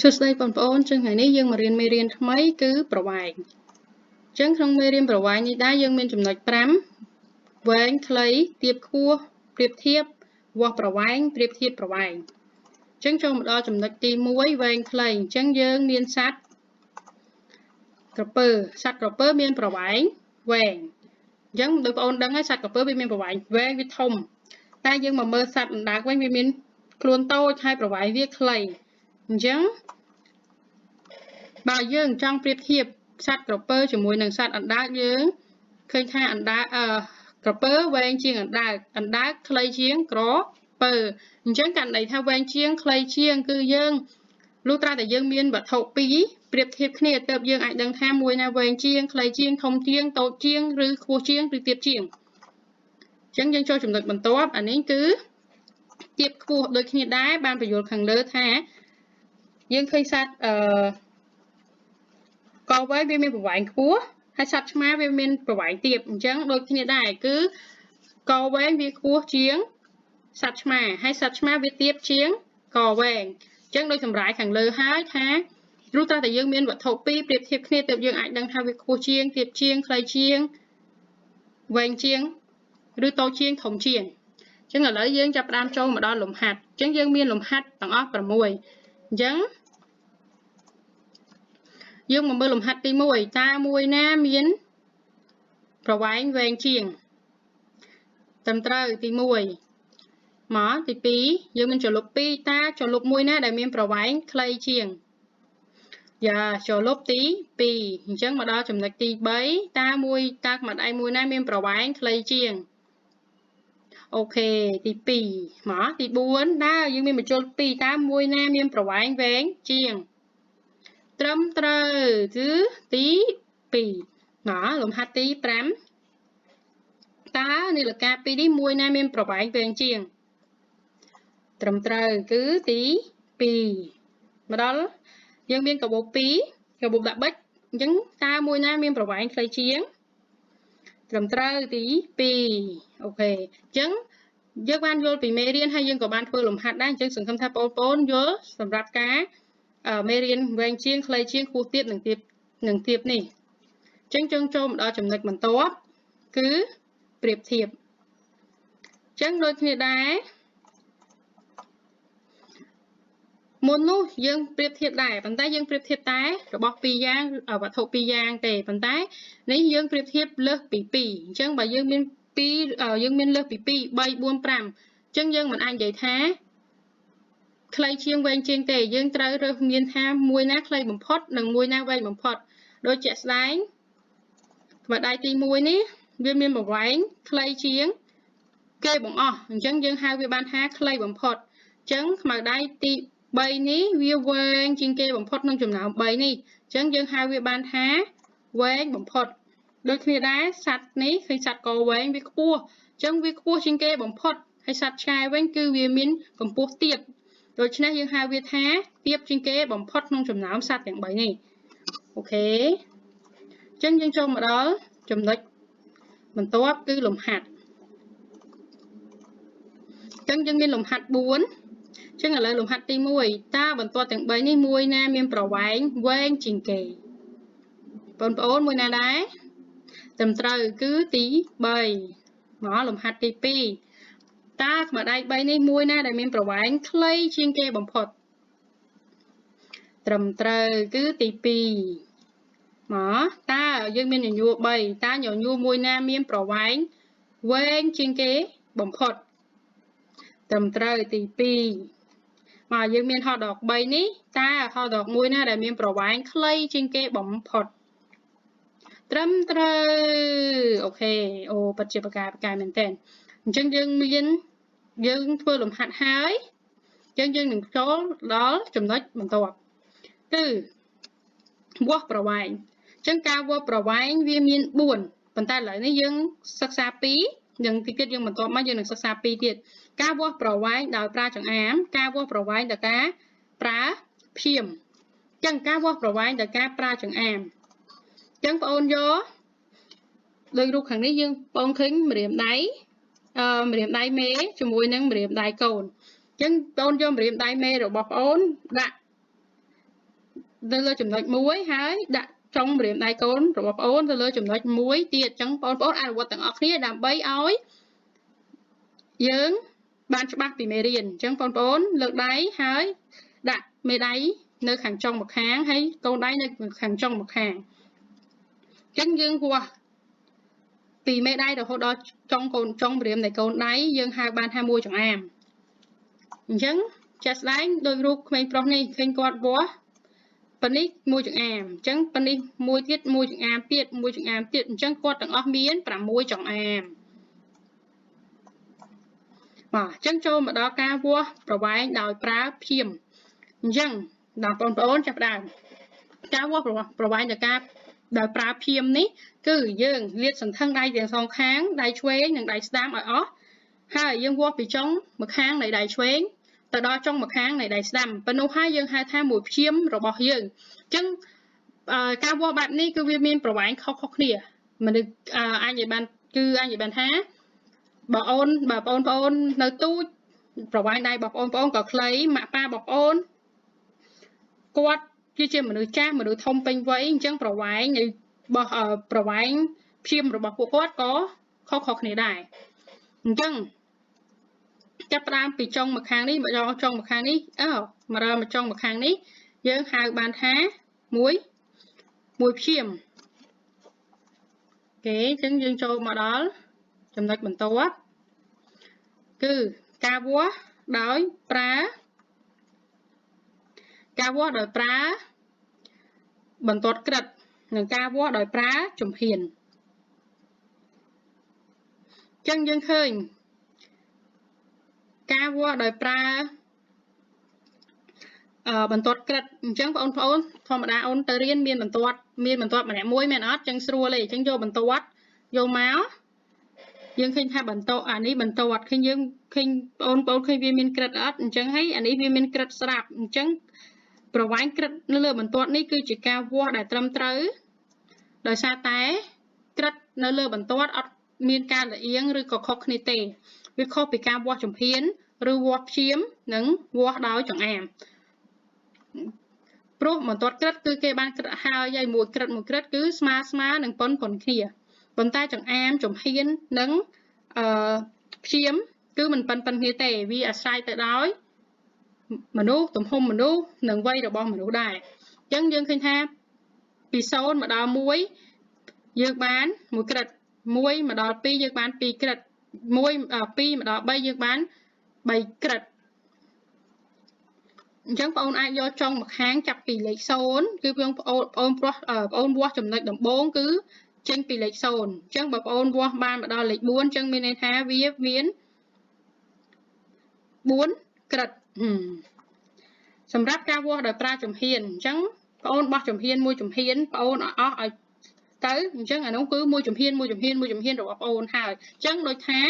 សួស្តីបងប្អូនចឹងថ្ងៃនេះយើងមករៀនមេរៀនថ្មីគឺប្រវែងចឹងក្នុងមេរៀនប្រវែងនេះដែរយើងមានចំណុច5វែងខ្លីទាបខ្ពស់ប្រៀបធៀបវាស់ប្រវែងប្រៀបធៀបប្រវែងចឹងចូលមកដល់ចំណុចទី1វែងខ្លីចឹងយើងមានសត្វក្រពើសត្វក្រពើមានប្រវែងវែងអញ្ចឹងដូចបងប្អូនដឹងហើយសត្វក្រពើវាមានប្រវែងវែងវាធំតែយើងមកមើលសត្វអណ្ដើកវិញវាមានខ្លួនតូចហើយប្រវែងវាខ្លីអញ្ចឹងបើយើងចង់ប្រៀបធៀបសត្វក្រពើជាមួយនឹងសត្វអណ្ដើកយើងឃើញថាអណ្ដើកក្រពើវែងជាងអណ្ដើកអណ្ដើកខ្លីជាងក្រពើអញ្ចឹងករណីថាវែងជាងខ្លីជាងគឺយើងលុះត្រាតែយើងមានវត្ថុពីរប្រៀបធៀបគ្នាទើបយើងអាចដឹងថាមួយណាវែងជាងខ្លីជាងធំជាងតូចជាងឬខ្ពស់ជាងឬទាបជាងអញ្ចឹងយើងចូលចំណុចបន្ទាប់អានេះគឺទាបខ្ពស់ដូចគ្នាដែរបានបញ្យល់ខាងលើថាយើងឃើញសត្វកវែងវាមានប្រវែងខ្ពស់ហើយសត្វឆ្មាវាមានប្រវែងទាបអញ្ចឹងដូចគ្នាដែរគឺកវែងវាខ្ពស់ជាងសត្វឆ្មាហើយសត្វឆ្មាវាទាបជាងកវែងអញ្ចឹងដូចសម្រាយខាងលើហើយថាលុះត្រាតែយើងមានវត្ថុពីរប្រៀបធៀបគ្នាទើបយើងអាចដឹងថាវាខ្ពស់ជាងទាបជាងខ្លីជាងវែងជាងឬតូចជាងធំជាងអញ្ចឹងឥឡូវយើងចាប់ផ្ដើមចូលមកដល់លំហាត់អញ្ចឹងយើងមានលំហាត់ទាំងអស់6អញ្ចឹងយើងមកមើលលំហាត់ទី1តើមួយណាមានប្រវែងវែងជាងត្រឹមត្រូវទី1មកទី2យើងមានចលុប2តើចលុបមួយណាដែលមានប្រវែងខ្លីជាងយ៉ាចលុបទី2អញ្ចឹងមកដល់ចំណុចទី3តើមួយតើក្មាត់ដៃមួយណាមានប្រវែងខ្លីជាងអូខេទី2មកទី4តើយើងមានបញ្ជុល2តើមួយណាមានប្រវែងវែងជាងត្រឹមត្រូវគឺទី2មកលំហាត់ទី5តើនាឡិកាពីរនេះមួយណាមានប្រវែងវែងជាងត្រឹមត្រូវគឺទី2មកដល់យើងមានកាបូប2កាបូបដាក់បិចអញ្ចឹងតើមួយណាមានប្រវែងខ្លីជាងត្រឹមត្រូវទី2អូខេអញ្ចឹងយើងបានយល់ពីមេរៀនហើយយើងក៏បានធ្វើលំហាត់ដែរអញ្ចឹងសង្ឃឹមថាបងប្អូនយល់សម្រាប់ការមេរៀនវែងជាងខ្លីជាងខ្ពស់ទាបនិងទាបនេះអញ្ចឹងយើងចូលមកដល់ចំណុចបន្ទាប់គឺប្រៀបធៀបអញ្ចឹងដូចគ្នាដែរមុននោះយើងប្រៀបធៀបដែរប៉ុន្តែយើងប្រៀបធៀបតែរបស់ពីរយ៉ាងវត្ថុពីរយ៉ាងទេប៉ុន្តែនេះយើងប្រៀបធៀបលើសពី2អញ្ចឹងបើយើងមាន2យើងមានលើសពី2 3 4 5អញ្ចឹងយើងមិនអាចនិយាយថាខ្លីជាងវែងជាងទេយើងត្រូវរើសមានថាមួយណាខ្លីបំផុតនិងមួយណាវែងបំផុតដូចជាក់ស្ដែងក្បាដៃទី1នេះវាមានប្រវែងខ្លីជាងគេបង្អស់អញ្ចឹងយើងហៅវាបានថាខ្លីបំផុតអញ្ចឹងខ្មៅដៃទី3នេះវាវែងជាងគេបំផុតក្នុងចំណោម3នេះអញ្ចឹងយើងហៅវាបានថាវែងបំផុតដូចគ្នាដែរសត្វនេះឃើញសត្វកវែងវាខ្ពស់អញ្ចឹងវាខ្ពស់ជាងគេបំផុតហើយសត្វឆ្កែវិញគឺវាមានកម្ពស់ទាបដូច្នេះយើងហៅវាថាទាបជាងគេបំផុតក្នុងចំណោមសត្វទាំង3នេះអូខេអញ្ចឹងយើងចូលមកដល់ចំណុចបន្ទាប់គឺលំហាត់អញ្ចឹងយើងមានលំហាត់4អញ្ចឹងឥឡូវលំហាត់ទី1តើបន្ទាត់ទាំង3នេះមួយណាមានប្រវែងវែងជាងគេបងប្អូនមួយណាដែរត្រឹមត្រូវគឺទី3មកលំហាត់ទី2តើក្មាដៃ3នេះមួយណាដែលមានប្រវែងខ្លីជាងគេបំផុតត្រឹមត្រូវគឺទី2មកតើយើងមានញញួរ3តើញញួរមួយណាមានប្រវែងវែងជាងគេបំផុតត្រឹមត្រូវទី2មកយើងមានហោដក3នេះតើហោដកមួយណាដែលមានប្រវែងខ្លីជាងគេបំផុតត្រឹមត្រូវអូខេអូពិតជាប្រកែមែនទែនអញ្ចឹងយើងមានយើងធ្វើលំហាត់ហើយអញ្ចឹងយើងនឹងចូលដល់ចំណុចបន្ទាប់គឺវាស់ប្រវែងអញ្ចឹងការវាស់ប្រវែងវាមាន4ប៉ុន្តែឥឡូវនេះយើងសិក្សា2នឹងទីទៀតយើងបន្ទាប់មកយើងនឹងសិក្សា2ទៀតការវាស់ប្រវែងដោយប្រើចង្អាមការវាស់ប្រវែងដោយការប្រើភៀមអញ្ចឹងការវាស់ប្រវែងដោយការប្រើចង្អាមអញ្ចឹងបងអូនយកដោយរូបខាងនេះយើងបងឃើញម្រាមដៃម្រាមដៃមេជាមួយនឹងម្រាមដៃកូនអញ្ចឹងបងអូនយកម្រាមដៃមេរបស់បងអូនដាក់ នៅលើចំណុចមួយហើយដាក់ចុងម្រាមដៃកូនរបស់ប្អូនទៅលើចំណុចមួយទៀតអញ្ចឹងបងប្អូនអនុវត្តទាំងអស់គ្នាដើម្បីឲ្យយើងបានច្បាស់ពីមេរៀនអញ្ចឹងបងប្អូនលើកដៃហើយដាក់មេដៃនៅខាងចុងម្ខាងហើយកូនដៃនៅខាងចុងម្ខាងអញ្ចឹងយើងវាស់ពីមេដៃរហូតដល់ចុងកូនចុងម្រាមនៃកូនដៃយើងហៅបានថាមួយចង្អាមអញ្ចឹងជាក់ស្ដែងដោយរូបក្មេងប្រុសនេះឃើញគាត់វាស់ប៉ុណ្នេះមួយចង្អាមអញ្ចឹងប៉ុណ្នេះមួយទៀតមួយចង្អាមទៀតមួយចង្អាមទៀតអញ្ចឹងគាត់ទាំងអស់មាន6ចង្អាមបាទអញ្ចឹងចូលមកដល់ការវាស់ប្រវែងដោយប្រើព្យាមអញ្ចឹងដល់បងប្អូនចាប់ផ្ដើមការវាស់ប្រវែងដោយការដោយប្រើព្យាមនេះគឺយើងលាតសន្ធឹងដៃទាំងសងខាងដៃឆ្វេងនិងដៃស្ដាំឲ្យអស់ហើយយើងវាស់ពីចុងម្ខាងនៃដៃឆ្វេងទៅដល់ចុងម្ខាងនៃដៃស្ដាំប៉ុណ្ណោះហើយយើងហៅថាមួយព្យាមរបស់យើងអញ្ចឹងការវាស់បែបនេះគឺវាមានប្រវែងខុសៗគ្នាមនុស្សអាចនិយាយបានគឺអាចនិយាយបានថាបើអូនបើបងប្អូននៅទូចប្រវែងដៃរបស់បងប្អូនក៏ខ្លីម៉ាក់ប៉ារបស់បងប្អូនគាត់គឺជាមនុស្សចាស់មនុស្សធំពេញវ័យអញ្ចឹងប្រវែងនៃរបស់ប្រវែងព្យាមរបស់ពួកគាត់ក៏ខុសៗគ្នាដែរអញ្ចឹងចាប់ផ្ដើមពីចុងម្ខាងនេះមកដល់ចុងម្ខាងនេះអើមកដល់មកចុងម្ខាងនេះយើងហៅបានថាមួយព្យាមគេអញ្ចឹងយើងចូលមកដល់ចំណុចបន្ទាប់គឺការវាស់ដោយប្រើការវាស់ដោយប្រើបន្ទាត់ក្រិតនិងការវាស់ដោយប្រើជំហានអញ្ចឹងយើងឃើញការវាស់ដោយប្រើបន្ទាត់ក្រិតអញ្ចឹងបងប្អូនធម្មតាអូនទៅរៀនមានបន្ទាត់ម្នាក់មួយមែនអត់អញ្ចឹងស្រួលទេអញ្ចឹងយកបន្ទាត់យកមកយើងឃើញថាបន្ទាត់អានេះបន្ទាត់ឃើញយើងឃើញបងប្អូនឃើញវាមានក្រិតអត់អញ្ចឹងហើយអានេះវាមានក្រិតស្រាប់អញ្ចឹងប្រវែងក្រិតនៅលើបន្ទាត់នេះគឺជាការវាស់ដែលត្រឹមត្រូវដោយសារតែក្រិតនៅលើបន្ទាត់អត់មានការលៀងឬក៏ខុសគ្នាទេវាខុសពីការវាស់ជំហានឬវាស់ព្យាមនិងវាស់ដោយចង្អាមព្រោះបន្ទាត់ក្រិតគឺគេបានក្រិតហើយហើយមួយក្រិតមួយក្រិតគឺស្មើនឹងប៉ុនគ្នាប៉ុន្តែចង្អាមជំហាននិងព្យាមគឺមិនប៉ុនគ្នាទេវាអាស្រ័យទៅដោយមនុស្សទំហំមនុស្សនិងវ័យរបស់មនុស្សដែរអញ្ចឹងយើងឃើញថាពី0មកដល់1យើងបាន1ក្រិត1មកដល់2យើងបាន2ក្រិត1 2មកដល់3យើងបាន3ក្រិតអញ្ចឹងបងអូនអាចយកចុងម្ខាងចាប់ពីលេខ0គឺបងប្អូនប្រុសបងអូនវាស់ចំណុចដំបូងគឺចេញពីលេខ0អញ្ចឹងបើបងអូនវាស់បានមកដល់លេខ4អញ្ចឹងមានន័យថាវាមាន4ក្រិតសម្រាប់ការវាស់ដោយប្រើជំហានអញ្ចឹងបងអូនបោះជំហានមួយជំហានបងអូនអស់ឲ្យទៅអញ្ចឹងអានោះគឺមួយជំហានមួយជំហានមួយជំហានរបស់បងអូនហើយអញ្ចឹងដូចថា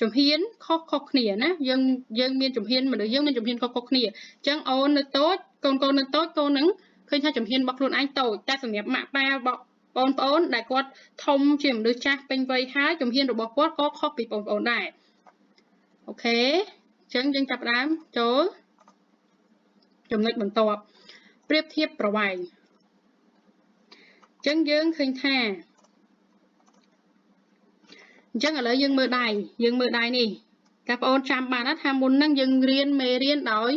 ជំហានខុសៗគ្នាណាយើងមានជំហានមនុស្សយើងមានជំហានខុសៗគ្នាអញ្ចឹងអូននៅតូចកូននៅតូចកូននឹងឃើញថាជំហានរបស់ខ្លួនឯងតូចតែសម្រាប់ម៉ាក់ប៉ារបស់បងប្អូនដែលគាត់ធំជាមនុស្សចាស់ពេញវ័យហើយជំហានរបស់គាត់ក៏ខុសពីបងប្អូនដែរអូខេអញ្ចឹងយើងចាប់ផ្ដើមចូលចំណុចបន្ទាប់ប្រៀបធៀបប្រវែងអញ្ចឹងយើងឃើញថាអញ្ចឹងឥឡូវយើងមើលដៃនេះតែបងប្អូនចាំបានថាមុនហ្នឹងយើងរៀនមេរៀនដោយ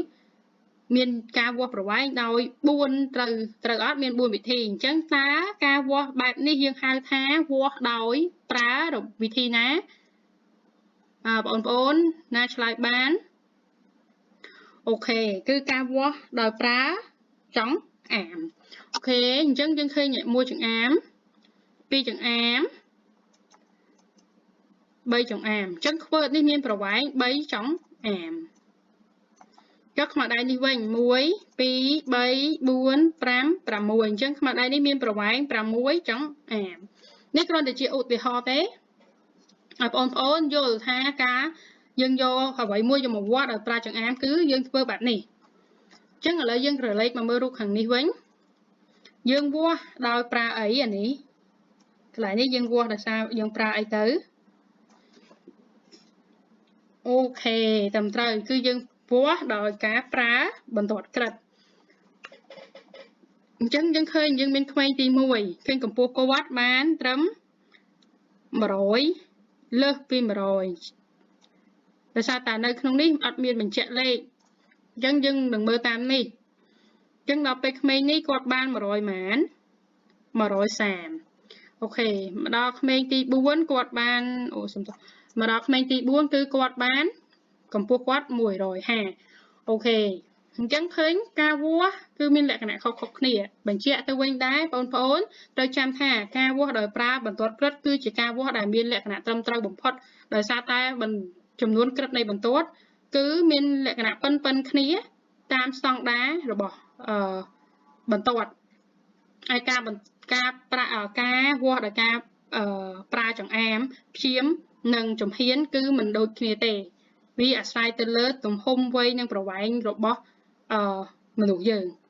មានការវាស់ប្រវែងដោយ4ត្រូវអត់មាន4វិធីអញ្ចឹងតើការវាស់បែបនេះយើងហៅថាវាស់ដោយប្រើវិធីណាបងប្អូនណាឆ្លើយបានអូខេគឺការវាស់ដោយប្រើចង្អាមអូខេអញ្ចឹងយើងឃើញ1ចង្អាម2ចង្អាម3ចង្អាមអញ្ចឹងខ្វើតនេះមានប្រវែង3ចង្អាមចុះខ្មៅដៃនេះវិញ1 2 3 4 5 6អញ្ចឹងខ្មៅដៃនេះមានប្រវែង6ចង្អាមនេះគ្រាន់តែជាឧទាហរណ៍ទេឲ្យបងប្អូនយល់ថាការយើងយកអ្វីមួយយកមកវាស់ដោយប្រើចង្អាមគឺយើងធ្វើបែបនេះអញ្ចឹងឥឡូវយើងក្រឡេកមកមើលរូបខាងនេះវិញយើងវាស់ដោយប្រើអីអានេះកន្លែងនេះយើងវាស់ដោយសារយើងប្រើអីទៅអូខេត្រឹមត្រូវគឺយើងវាស់ដោយការប្រើបន្ទាត់ក្រិត អញ្ចឹងយើងឃើញយើងមានក្មេងទី1ឃើញកម្ពស់គាត់បានត្រឹម100លើសពី100ដោយសារតែនៅក្នុងនេះអត់មានបញ្ជាក់លេខអញ្ចឹងយើងនឹងមើលតាមនេះអញ្ចឹងដល់ពេលក្មេងនេះគាត់បាន100ម៉ាន130អូខេមកដល់ក្មេងទី4គាត់បានអូសំទោសមកដល់ក្មេងទី4គឺគាត់បានកម្ពស់គាត់150អូខេអញ្ចឹងឃើញការវាស់គឺមានលក្ខណៈខុសៗគ្នាបញ្ជាក់ទៅវិញដែរបងប្អូនត្រូវចាំថាការវាស់ដោយប្រើបន្ទាត់ក្រឹតគឺជាការវាស់ដែលមានលក្ខណៈត្រឹមត្រូវបំផុតដោយសារតែចំនួនក្រឹតនៃបន្ទាត់គឺមានលក្ខណៈប៉ុនៗគ្នាតាមស្តង់ដាររបស់អឺបន្ទាត់ហើយការការប្រាការវាស់ដោយការប្រើចង្អាមព្យាមនិងជំហានគឺមិនដូចគ្នាទេវាអាស្រ័យទៅលើទំហំវ័យនិងប្រវែងរបស់អឺមនុស្សយើង។